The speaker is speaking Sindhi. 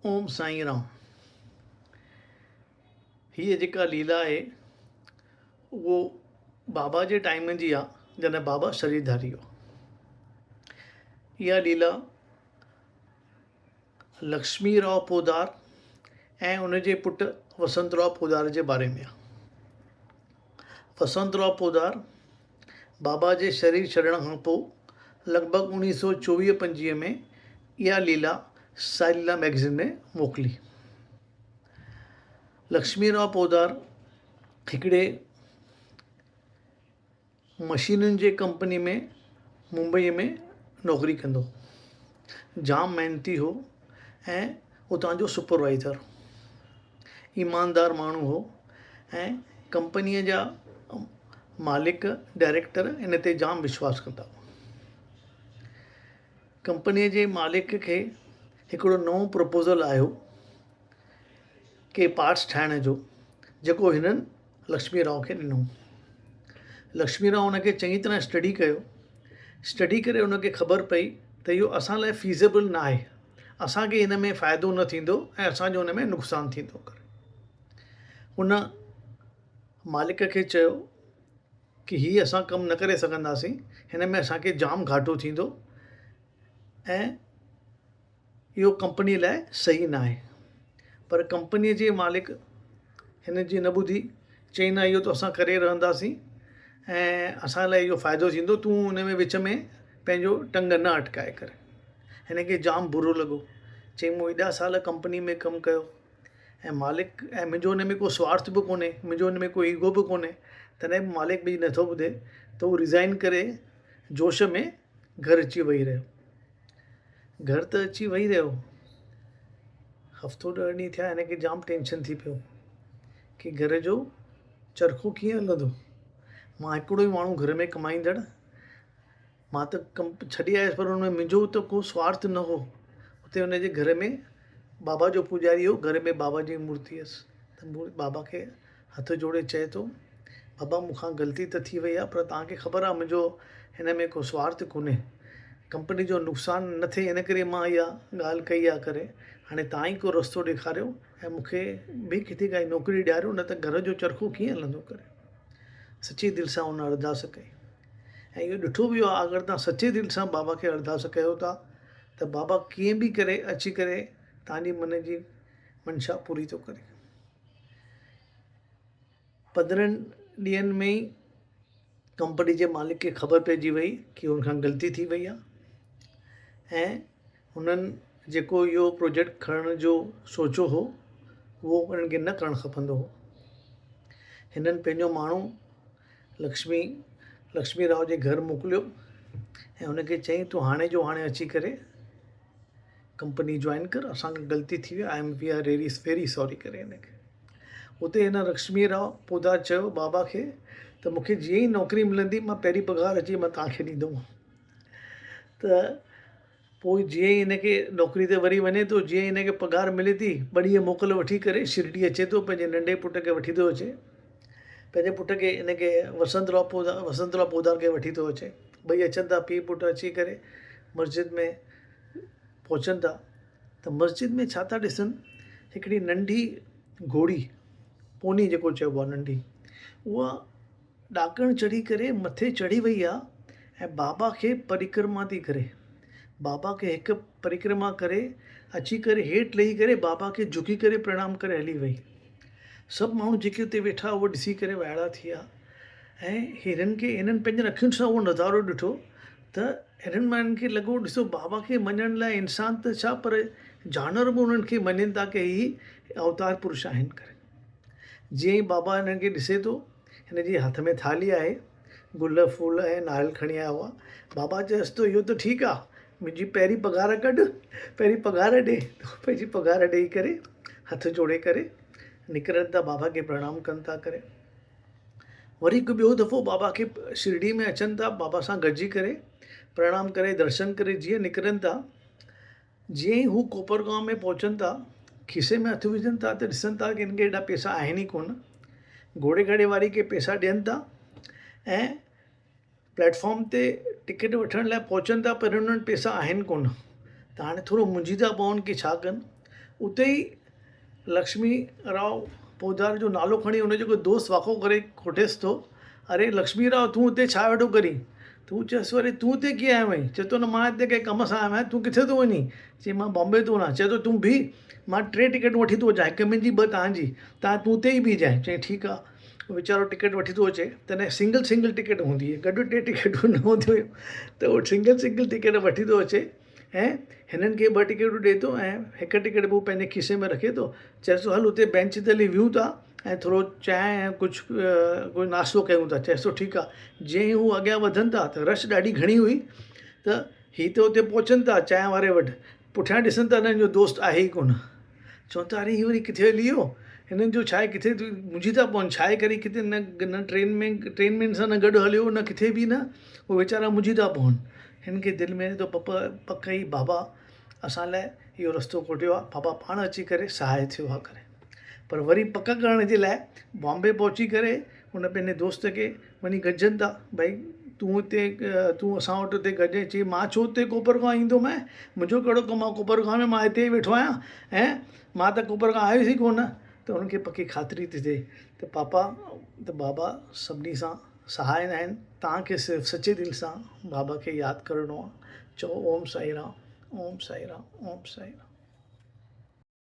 اوم سائين رام. هيء جيڪا ليلا آهي اهو بابا جي ٽائيم جي آ جڏهن بابا شرير ڌاري هو. اها ليلا لڪشمي راء پودار ۽ ان جي پٽ وسنت راء پودار جي باري ۾ آ. وسنت راء پودار بابا جي شرير ڇڏڻ کان پوء لڳ ڀڳ اوڻيهه سو چوويهه پنجويهه ۾ اها ليلا سائي ليلا مئگزين ۾ موڪلي. لڪشمي راء پودار هڪڙي مشينن جي ڪمپني ۾ ممبئيء ۾ نوڪري ڪندو هو. جام محنتي هو ۽ اتان جو سپروائيزر هو. ايماندار ماڻهو هو ۽ ڪمپنيء جا مالڪ ڊائريڪٽر ان تي جام وشواس ڪندا هئا. ڪمپنيء جي مالڪ کي هڪڙو نئون پروپوزل آيو ڪي پارٽس ٺاهڻ جو جيڪو هنن لڪشمي راء کي ڏنو. لڪشمي راء ان کي چڱي طرح اسٽڊي ڪيو. اسٽڊي ڪري ان کي خبر پئي ته اهو اسان لاء فيزيبل نه آهي. اسان کي ان ۾ فائدو نه ٿيندو ۽ اسان جو ان ۾ نقصان ٿيندو ڪري هن مالڪ کي چيو ڪي هي اسان ڪم نه ڪري سگهنداسين هن ۾ اسان کي جام گهاٽو ٿيندو ۽ اهو ڪمپني لاء صحيح نه آهي پر ڪمپنيء جي مالڪ هن جي نه ٻڌي چئي نه اهو ته اسان ڪري رهنداسين ۽ اسان لاء اهو فائدو ٿيندو تون ان ۾ وچ ۾ پنهنجو ٽنگ نه اٽڪائي ڪري هن کي جام برو لڳو چئي مون ايڏا سال ڪمپني ۾ ڪم ڪيو ۽ مالڪ ۽ منهنجو ان ۾ ڪو سوارٿ به ڪونهي منهنجو ان ۾ ڪو ايگو به ڪونهي تڏهن به مالڪ منهنجي نٿو ٻڌي ته هو ريزائن ڪري جوش ۾ گهر اچي ويهي رهيو گهر ته اچي ويهي رهيو. هفتو ڏهه ڏينهن ٿيا هن کي جام ٽينشن ٿي پيو ڪي گهر جو چرخو ڪيئن هلندو. مان هڪڙو ئي ماڻهو گهر ۾ ڪمائيندڙ مان ته ڪم ڇڏي آيس پر ان ۾ منهنجو ته ڪو سوارٿ نه هو. اتي هن جي گهر ۾ بابا جو پوڄاري هو گهر ۾ بابا جي مورتي هيس ته بابا کي هٿ جوڙي چئي ٿو، بابا مون کان غلطي ته ٿي وئي آهي پر توهان کي خبر آهي منهنجو هن ۾ ڪو سوارٿ ڪونهي. ڪمپني جو نقصان نه ٿئي ان ڪري مان اها ڳالهه ڪئي آهي ڪري هاڻي توهان ئي ڪو رستو ڏيکاريو ۽ مون کي ٻي ڪٿي ڪائي نوڪري ڏياريو نه ته گهر جو چرخو ڪيئن هلندو ڪري. سچي دل سان هن ارداس ڪئي ۽ اهو ڏٺو ويو آهي اگر توهان سچي دل سان بابا کي ارداس ڪيو ٿا ته بابا ڪيئن به ڪري اچي ڪري توهان جي من جي منشا پوري ٿو ڪري. 15 ڏينهن ۾ ئي ڪمپني جي مالڪ کي خبر پئجي وئي ڪي هن کان غلطي ٿي وئي آهي ۽ هنن جيڪو اهو پروجيڪٽ کڻڻ جو سوچيو هو اهو انهن کي نه ڪرڻ کپندو هو. هنن پنهنجو ماڻهو لڪشمي لڪشمي راء جي گهر موڪليو ۽ هن کي چيائين تون هاڻي جو هاڻي اچي ڪري ڪمپني جوائن ڪر اسان کان غلطي ٿي وئي I am we are really very sorry ڪري هن کي اتي هن لڪشمي راء پودار چيو بابا کي ته مونکي جيئن ئي نوڪري ملندي مان پهرين پگهار اچي مان توهان کي ڏيندم ته پوء جيئن ئي هن کي نوڪري تي وري وڃي ٿو جيئن ئي هن کي پگهار ملي ٿي ٻه ڏينهن موڪل وٺي ڪري شرڊي اچي ٿو پنهنجي ننڍي پٽ کي وٺي ٿو اچي پنهنجي پٽ کي هن کي وسنت راء پودار وسنت راء پودار کي وٺي ٿو اچي ٻئي اچن ٿا پيء پٽ اچي ڪري مسجد ۾ پهچن ٿا ته مسجد ۾ ڇا ٿا ڏسن هڪڙي ننڍي گهوڙي پوني جيڪو چئبو آهي ننڍي اها ڏاڪڻ چڙهي ڪري مٿي چڙهي وئي آهي ۽ بابا کي پرڪرما ٿي ڪري بابا کي هڪ پرڪرما ڪري اچي ڪري هيٺ لهي ڪري بابا کي جهڪي ڪري پرڻام ڪري هلي وئي سڀ ماڻهو جيڪي اتي ويٺا اهي ڏسي ڪري وائڙا ٿي ويا ۽ هنن کي هنن پنهنجن اکين سان اهو نظارو ڏٺو ته هنن ماڻهن کي لڳو ڏسو بابا کي مڃڻ لاء انسان ته ڇا پر جانور به انهن کي مڃين ٿا ڪي هي اوتار پرش آهن ڪري جيئن ئي بابا هنن کي ڏسي ٿو هن جي هٿ ۾ ٿالهي آهي گل ڦول ۽ ناريل کڻي آيو آهي بابا چيس ٿو اهو ته ٺيڪ آهي منهنجي پهرين پگهار ڪڍ پهرين پگهار ڏي پنهنجي پگهار ڏيئي ڪري هٿ جوڙي ڪري نڪرن ٿا بابا کي پرڻام ڪن ٿا ڪري وري هڪ ٻيو دفعو بابا کي شرڊي ۾ اچن ٿا بابا سان گڏجي ڪري پرڻام ڪري درشن ڪري جيئن نڪرن ٿا جيئن ئي هو ڪوپر گائون ۾ پهچن ٿا کيسي ۾ هٿ وجهن ٿا ته ڏسن ٿا ڪي هن کي ايڏا پئسا آهن ئي ڪونه گهوڙي گاڏي واري کي پئسا ڏين ٿا ۽ پليٽ فارم تي ٽڪيٽ وٺڻ لاء پهچن ٿا پر هنن وٽ پئسا آهن ڪونه ته هاڻي ٿورو منجهي ٿا پون ڪي ڇا ڪن. اتي ئي لڪشمي راؤ پودار جو نالو کڻي ان جو ڪو دوست واڪو ڪري ڪوٺيس ٿو، اري لڪشمي راؤ تون هتي ڇا ويٺو ڪرين؟ ته هو چيس ٿو اري تون هتي ڪيئن آيو آهين؟ چئي ٿو نه مان هتي ڪنهن ڪم سان آيو آهيان، تون ڪٿي ٿو وڃين؟ چئي مان بامبي ٿو وڃان. چئي ٿو تون بيهه مان ٽي ٽڪيٽون وٺي ٿو اچان، هڪ منهنجي ٻه توهان جي، تان تون اتي ئي بيهجانء. چئي ٺيڪ آهي. هو ويچارو ٽڪيٽ وٺي ٿو اچي، تڏهن سنگل سنگل ٽڪيٽ هوندي هئي، گڏ ٽي ٽڪيٽون نه هونديون هيون ته هو سنگل سنگل ٽڪيٽ وٺي ٿو اچي. ۽ هنن کي ٻه ٽڪيٽون ڏئي ٿو ۽ هڪ ٽڪيٽ به هو پنهنجي کيسي ۾ رکي ٿو. چئيس ٿو هل اتي بينچ تي هلي ويهون ٿا ۽ ٿورو چانهه ۽ ڪجهه ڪجهه ناشتو ڪيون ٿا. چئيس ٿو ٺيڪ آهي. جيئن ئي هو اڳيان وڌن ٿا ته رش ڏاڍي گهڻي هئي ته هي ته اتي پهچن ٿا چانهه واري وٽ پٺيان ڏسن ٿا هنن جو دوست آهي ئي ڪونه. چون ٿا اري هي وري ڪٿي هلي ويو. هنن جو ڇاهي ڪٿي منجهي ٿا پون ڇاهي ڪري ڪٿي نه نه ٽرين ۾ ٽرين ۾ هن سان نه گڏ هليو نه ڪٿي به نه هو ويچارا منجهي ٿا پون. هن کي دل ۾ ته پپ پڪ ئي بابا اسان لاء اهو رستو کوٽيو آهي، بابا پاڻ اچي ڪري سهائي ٿيو آهي ڪري. پر وري پڪ ڪرڻ جي لاء بامبي پهچي ڪري هن پنهنجي دوست کي وڃي گڏجن ٿا، ڀئي تون هتي تون اسان وٽ هتي گڏجين، چي مان ڇو هتي ڪوپر گانو ايندومانء، منهنجو ڪهڙو ڪم آهي ڪوپر گانو ۾ مان هتي ئي ويٺو آهيان ۽ مان ته ڪوپر گانو آيس ئي ڪونه ته هن کي پڪي خاطري ٿي ٿئي ته پاپا ته بابا سڀني سان سهائن آهن توهان کي صرف سچي دل سان بابا کي ياد ڪرڻو آهي چئو اوم سائي رام اوم سائي رام اوم سائي رام.